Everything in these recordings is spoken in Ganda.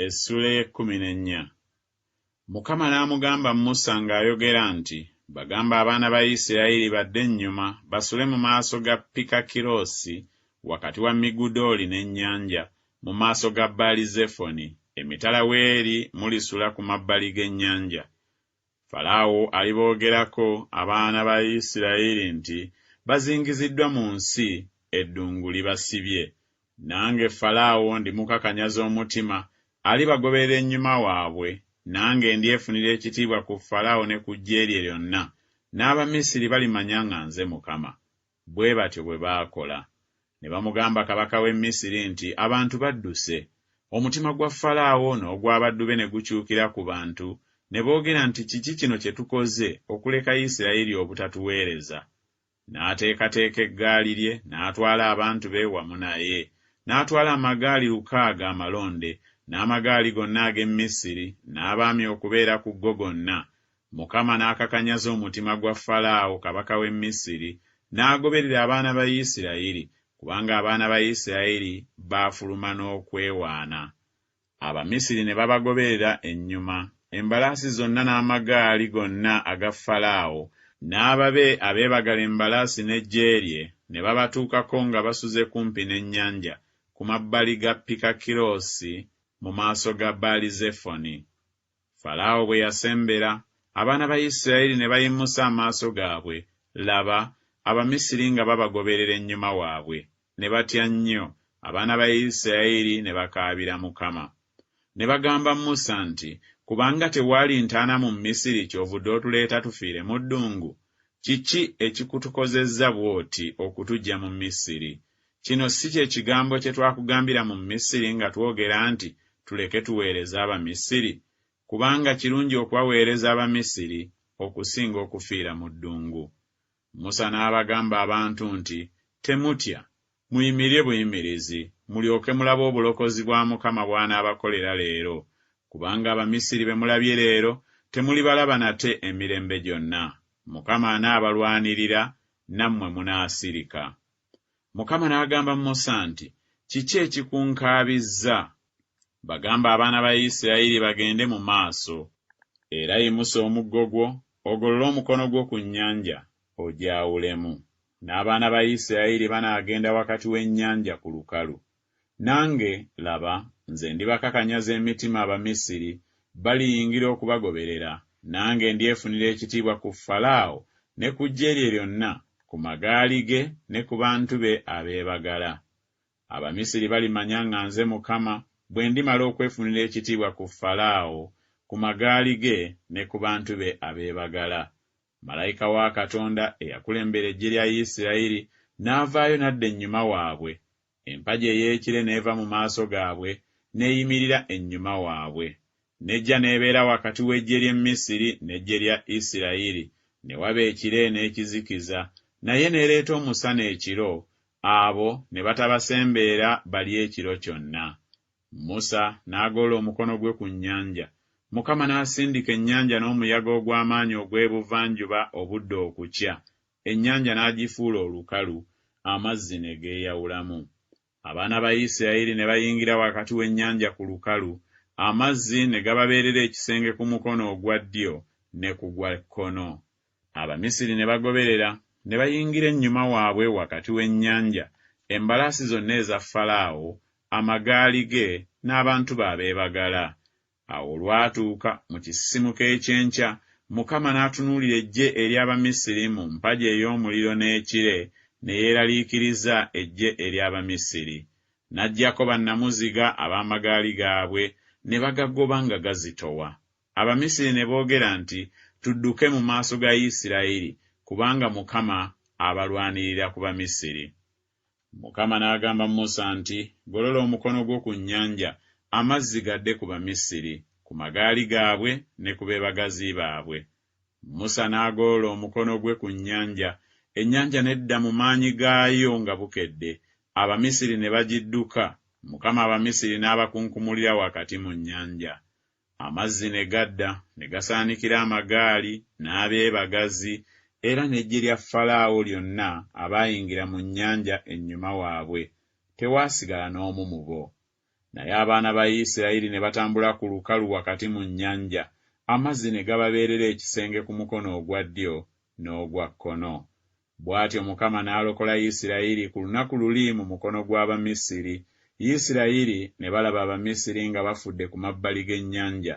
Essuula ey'ekkumi n'ennya. Mukama n'amugamba Musa ng'ayogera nti Bagambe abaana ba Isiraeri badde ennyuma, basule mu maaso ga Pikakirosi, wakati wa Migudooli n'ennyanja, mu maaso ga Baali-zefoni, emitala w'eri mulisula ku mabbali g'ennyanja. Falaawo aliboogerako abaana ba Isiraeri nti Bazingiziddwa mu nsi, eddungu libasibye. Nange Falaawo ndimukakanyaza omutima, alibagoberera ennyuma waabwe, nange ndyefunira ekitiibwa ku Falaawo ne ku ggye lye lyonna, n'Abamisiri balimanya nga nze Mukama. Bwe batyo bwe baakola. Ne bamugamba kabaka w'e Misiri nti Abantu badduse. Omutima gwa Falaawo n'ogw'abaddu be ne gukyukira ku bantu, ne boogera nti Kiki kino kye tukoze okuleka Isiraeri obutatuweereza? N'ateekateeka eggaali lye, n'atwala abantu be wamu naye, n'atwala amagaali lukaaga amalonde, n'amagaali gonna ag'e Misiri, n'abaami okubeera ku go gonna. Mukama n'akakanyaza omutima gwa Falaawo kabaka w'e Misiri, n'agoberera abaana ba Isirayiri, kubanga abaana ba Isirayiri baafuluma n'okwewaana. Abamisiri ne babagoberera ennyuma, embalaasi zonna n'amagaali gonna aga Falaawo, n'ababe abeebagala embalaasi n'eggye lye, ne babatuukako nga basuze kumpi n'ennyanja, ku mabbali ga Pikakiroosi mu maaso ga Baali-Zefoni. Falaawo bwe yasembera, abaana ba Isirayiri ne bayimusa amaaso gaabwe, laba, Abamisiri nga babagoberera ennyuma waabwe. Ne batya nnyo, abaana ba Isirayiri ne bakaabira Mukama. Ne bagamba Musa nti, Kubanga tewaali ntaana mu Misiri kyovudde otuleeta tufiire mu ddungu? Kiki ekikutukozezza bw'oti okutuggya mu Misiri? Kino si kye kigambo kye twakugambira mu Misiri nga twogera nti Tuleke tuweereze Abamisiri? Kubanga kirungi okubaweereza Abamisiri okusinga okufiira mu ddungu. Musa n'abagamba abantu nti, Temutya, muyimirire buyimirizi, mulyoke mulabe obulokozi bwa Mukama bw'anaabakolera leero, kubanga Abamisiri be mulabye leero temulibalaba nate emirembe gyonna. Mukama anaabalwanirira, nammwe munaasirika. Mukama n'agamba Musa nti, Kiki ekikunkaabizza? Bagambe abaana ba Isirayiri bagende mu maaso. Era yimusa omuggo gwo, ogolole omukono gwo ku nnyanja, ogyawulemu. N'abaana ba Isirayiri banaagenda wakati w'ennyanja ku lukalu. Nange, laba, nze ndibakakanyaza emitima Abamisiri, baliyingira okubagoberera, nange ndyefunira ekitiibwa ku Falaawo ne ku ggye lye lyonna, ku magaali ge ne ku bantu be abeebagala. Abamisiri balimanya nga nze Mukama, bwe ndimala okwefunira ekitiibwa ku Falaawo, ku magaali ge ne ku bantu be abeebagala. Malayika wa Katonda eyakulembera eggye lya Isirayiri n'avaayo n'adda ennyuma waabwe, empagi ey'ekire n'eva mu maaso gaabwe n'eyimirira ennyuma waabwe. N'ejja n'ebeera wakati w'eggye ly'e Misiri n'eggye lya Isirayiri, ne waba ekire n'ekizikiza, naye n'ereeta omusana ekiro, abo ne batabasembeera balye ekiro kyonna. Musa n'agolola omukono gwe ku nnyanja, Mukama n'asindika ennyanja n'omuyaga ogw'amaanyi ogw'ebuvanjuba obudde okukya, ennyanja n'agifuula olukalu, amazzi ne geeyawulamu. Abaana ba Isirayiri ne bayingira wakati w'ennyanja ku lukalu, amazzi ne gababeerera ekisenge ku mukono ogwa ddyo ne ku gwa kkono. Abamisiri ne bagoberera, ne bayingira ennyuma waabwe wakati w'ennyanja, embalaasi zonna eza Falaawo, amagaali ge, n'abantu be abeebagala. Awo olwatuuka, mu kisisimuka eky'enkya, Mukama n'atunuulira eggye ery'Abamisiri mu mpagi ey'omuliro n'ekire, ne yeeraliikiriza eggye ery'Abamisiri. N'aggyako bannamuziga ab'amagaali gaabwe, ne bagagoba nga gazitowa. Abamisiri ne boogera nti, Tudduke mu maaso ga Isirayiri, kubanga Mukama abalwanirira ku Bamisiri. Mukama n'agamba Musa nti, Golola omukono gwo ku nnyanja, amazzi gadde ku Bamisiri, ku magaali gaabwe ne ku beebagazi baabwe. Musa n'agolola omukono gwe ku nnyanja, ennyanja n'edda mu maanyi gaayo nga bukedde, Abamisiri ne bagidduka, Mukama Abamisiri n'abakunkumulira wakati mu nnyanja. Amazzi ne gadda, ne gasaanikira amagaali n'abeebagazi era n'eggye lya Falaawo lyonna abaayingira mu nnyanja ennyuma waabwe, tewaasigala n'omu mu bo. Naye abaana ba Isirayiri ne batambula ku lukalu wakati mu nnyanja, amazzi ne gababeerera ekisenge ku mukono ogwa ddyo n'ogwa kkono. Bw'atyo Mukama n'alokola Isirayiri ku lunaku luli mu mukono gw'Abamisiri, Isirayiri ne balaba Abamisiri nga bafudde ku mabbali g'ennyanja.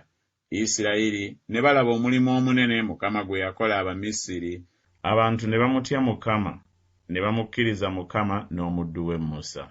Isirayiri ne balaba omulimu omunene Mukama gwe yakola Abamisiri, Abantu ne bamutya Mukama, ne bamukkiriza Mukama n'omuddu we Musa.